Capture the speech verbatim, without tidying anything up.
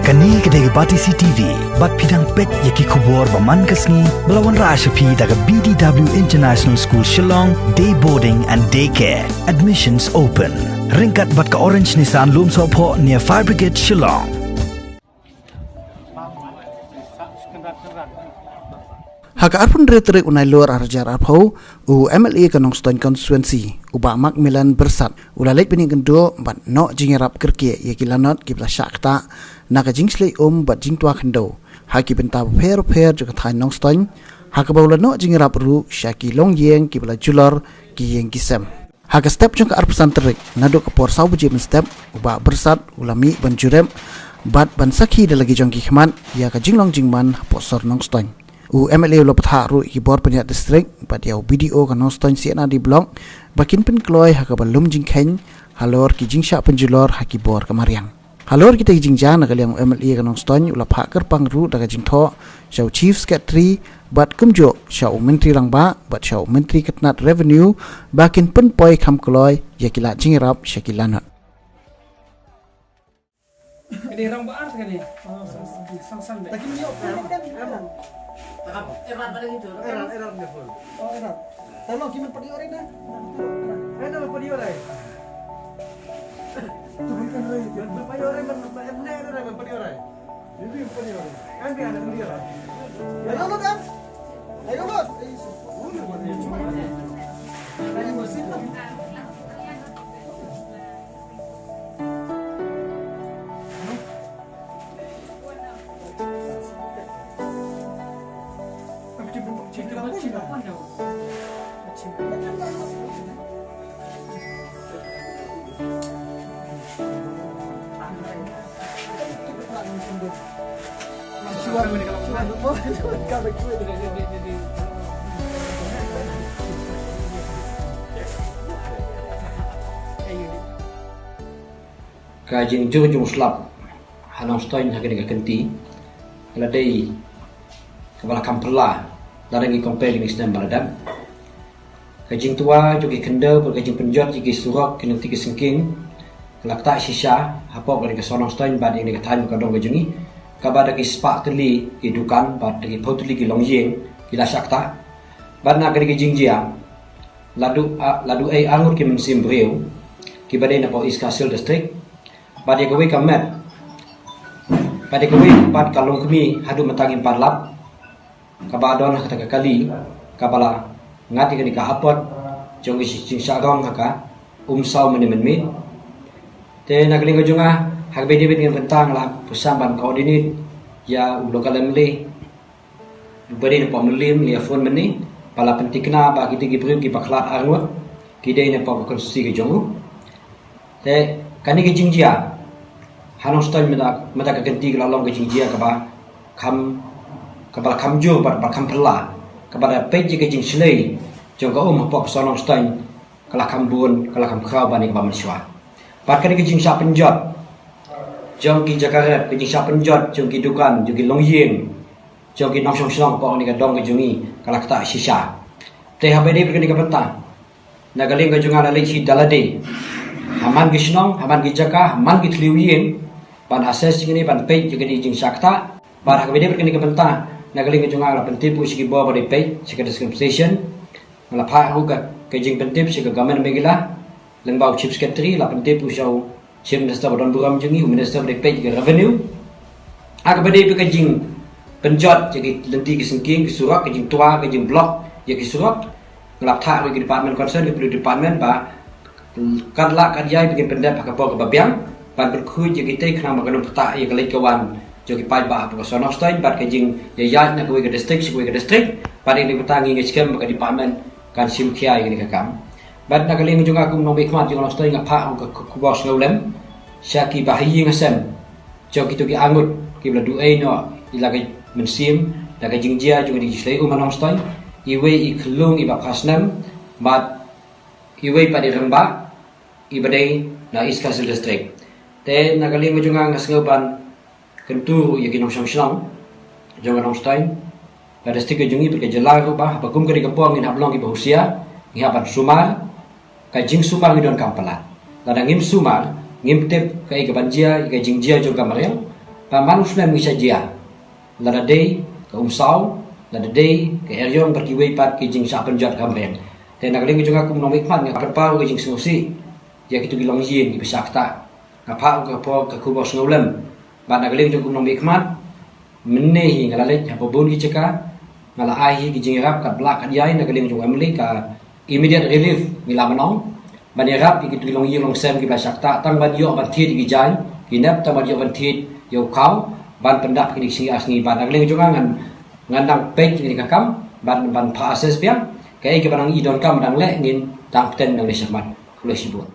Kane ka dei ka Batesi T V, bad phi dang peit ïa ki khubor ba man ka sngi, ba la wanrah sha phi da ka B D W International School Shillong, Day Boarding and Day Care. Admissions open. Ryngkat bad ka Orange Nissan Lumsohphoh near Fire Brigade Shillong. Ha ka arphew hynriew tarik u Nailur arhajar arphew, u M L A ka Nongstoiñ Constituency, u Bah Macmillan Byrsat, u la leit ban ïakynduh bad noh jingïarap kyrkieh ïa ki lanot kiba la shah ktah na ka jingshlei um bad jingtwa khyndew ha ki bynta bapher bapher jong ka thaiñ Nongstoiñ, ha kaba u la noh jingïarap ruh sha ki longïing kiba la julor ki ïing ki sem. Ha ka step jong ka arphew san tarik, naduh ka por saw baje mynstep, u Bah Byrsat u la mih ban jurip bad ban sakhi da la ki jong ki khmat ïa ka jinglong jingman hapoh sor Nongstoiñ. U M L A u la bthah ruh ïa ki bor pynïaid district bad ïa u B D O ka Nongstoiñ C and R D Block ba kin pynkloi ha kaba lum jingkheiñ halor ki jingshah pynjulor ha ki bor ka mariang. Halor kita ki jingjia, na ka liang u M L A ka Nongstoiñ u la phah kyrpang ruh da ka jingthoh sha u Chief Secretary bad kumjuh sha u Myntri Rangbah bad sha u Myntri ka tnat Revenue ba kin pynpoi kham kloi ïa ki lad jingïarap sha ki lanot. Kane rangbah ar kane. Sang sang de. Erat, erat ni pun. Oh, erat. Tolong kimen padi orang dah. Ada padi orang. Tu bukan orang itu. Padi orang, padi orang, padi orang. Ini padi orang. Kan dia ada dia. Ayo lu dah. Ayo lu. Ayo lu. Ka jingjur jong u slap ha Nongstoiñ ha kane ka kynti ka la dei kaba la kham phylla lada ngi compare kine ki snem ba la dep. Ka jingtwa jong ki khyndew bad ka jingpynjot ïa ki surok, ki lynti ki syngkien ka la ktah shisha hapoh kane ka sor Nongstoiñ bad ïa kane ka thaiñ ba ka dong ka jong ngi, kaba da ki spah tylli ki dukan bad da ki phew tylli ki longïing ki la shah ktah. Bad na kane ka jingjia la duh, ah, la duh ei arngut ki mynsiem briew kiba dei na poh East Khasi Hills District. Bad ïa kawei ka met, bad ïa kawei pat ka longkmie haduh mynta ngim pat lap, kaba don ha kata ka kali kaba la ngat ïa kane ka apot jong ka jingshah rong ha ka Umsaw mynne mynmiet. Te na ka liang ka jong nga, ha kaba ïadei bad kane ka bynta nga la pyrshang ban coordinate ïa u local M L A ba dei na poh Mylliem, ïa phone mynne ba la pynthikna ba kita ki briew kiba khlad arngut ki dei na poh ka constituency ka jong u. Te kane ka jingjia ha Nongstoiñ mynta, mynta ka kynti ka la long ka jingjia kaba kham, kaba la kham jur bad ba kham phylla, kaba da peit ïa ka jingshlei jong ka um hapoh ka sor Nongstoiñ ka la kham bun, ka la kham khraw ban ïa kaba mynshuwa. Bad kane ka jingshah pynjot jong ki jaka rep, ka jingshah pynjot jong ki dukan, jong ki longïing, jong ki nongshong shnong hapoh kane ka dong ka jong ngi ka la ktah shisha. Te haba ïadei bad kane ka bynta, na ka liang ka jong nga la leit hi da lade ha man ki shnong, ha man ki jaka, ha man ki thliew ïing, ban assess ïa kine, ban peit ïa kine ki jingshah ktah. Bad ha kaba ïadei bad kane ka bynta, na ka liang ka jong nga la pyntip ruh sha ki bor ba dei peit sha ka description. Nga la phah ruh ka, ka jingpyntip sha ka Government Meghalaya lyngba u Chief Secretary, la pyntip ruh sha u Chief Minister ba don burom jong ngi, u Minister ba dei peit ka Revenue. Ha kaba ïadei bad ka jingpynjot ïa ki lynti ki syngkien, ki surok, ka jingtwa, ka jingblock ïa ki surok, nga la phah ruh ïa ki department concern, ki pule department ba kat lah kat ïai ba kin pyndep ha ka por kaba biang ban pynkhuid ïa kitei khnang ba kan ym ktah ïa ka leit ka wan jong ki paidbah hapoh ka sor Nongstoiñ bad ka jingïaid na kawei ka district sha kawei ka district. Bad ïa kane ka bynta ngi ngeit skhem ba ka department kan shim khia ïa kane ka kam. Bad na ka liang jong nga kum u nongmihkhmat jong ka Nongstoiñ, nga phah ruh ka khubor sngewlem sha ki bahaïing hasem jong kito ki arngut kiba la duh ei noh ïa la ka mynsiem da ka jingjia jong kane ka jingshlei um ha Nongstoiñ. Iwei i khyllung iba phra snem bad iwei pat i rangbah iba dei na East Khasi Hills District. Te na ka liang ka jong nga, nga sngew ban kyntu ruh ïa ki nongshong shnong jong ka Nongstoiñ, ka district ka jong ngi bad ka jylla ruh, ba haba kum kane ka por ngin hap long kiba husiar, ngi hap ban sumar. Ka jingsumar ngi donkam palat. Lada ngim sumar, ngim tip kaei kaban jia ïa ka jingjia jong ka mariang. Ba man u snem ngi shah jia, lada dei ka Umsaw, lada dei ka Eriong bad kiwei pat ki jingshah pynjot ka Hemriang. Te na ka liang ka jong nga kum u nongmihkhmat nga pynpaw ka jingsngewsih ïa kito ki longïing kiba shah ktah. Nga phah ka por ka khubor sngewlem. Bad na ka liang jong u nongmihkhmat, mynne hi nga la leit hapoh bun ki jaka, nga la ai hi ki jingïarap katba lah katba ïai na ka liang jong u MLA, ka immediate relief ngi la ban ong. Ban ïarap ïa kito ki longïing longsem kiba shah ktah, tang ban ïoh ban thied ïa ki jaiñ ki nep, tang ban ïoh ban thied ïa u khaw, ban pyndap kine ki sngi ar sngi. Bad na ka liang jong nga ngan, ngan dang peit ïa kane ka kam, ban, ban phah assess biang. Kaei kaba nang i donkam dang leh, ngin dang bteng nangne shakhmat. Khublei shibun.